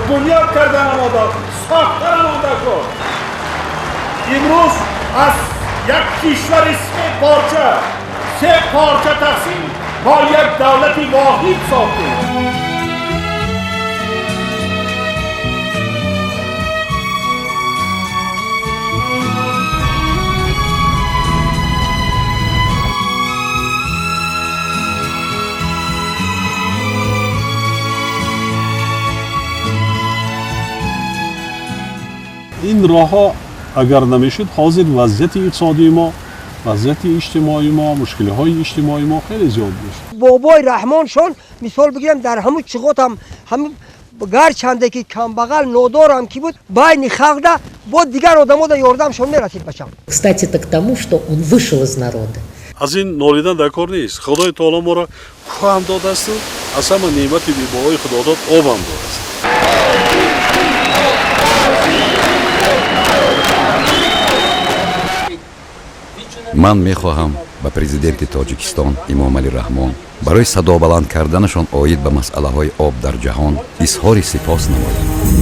Бунёд кардан омода, сохтан омода шуд. Имрӯз аз як кишвари се порча, се порча тақсим, мо як давлати воҳид сохтем. Ин роҳҳо агар намешуд, ҳозир вазъияти иқтисодии мо, вазъияти иҷтимоии мо, мушкилиҳои иҷтимоии мо хеле зиёд мешуд. Бобои Раҳмоншон, мисол бигирем, дар ҳамун чиғотам ҳамун, гарчанде ки камбағал, нодорам ки буд, байни халқда бо дигар одамода ёрдамшон мерасид, бачам. Кстати, это к тому, что он вышел из народа. Аз ин нолидан дар кор нест. Худои таоло моро кӯҳам додасту аз ҳама неъмати бебаҳои Худодод обам додааст. Ман мехоҳам ба президенти Тоҷикистон Эмомалӣ Раҳмон барои садобаланд карданашон оид ба масъалаҳои об дар ҷаҳон изҳори сипос намоям.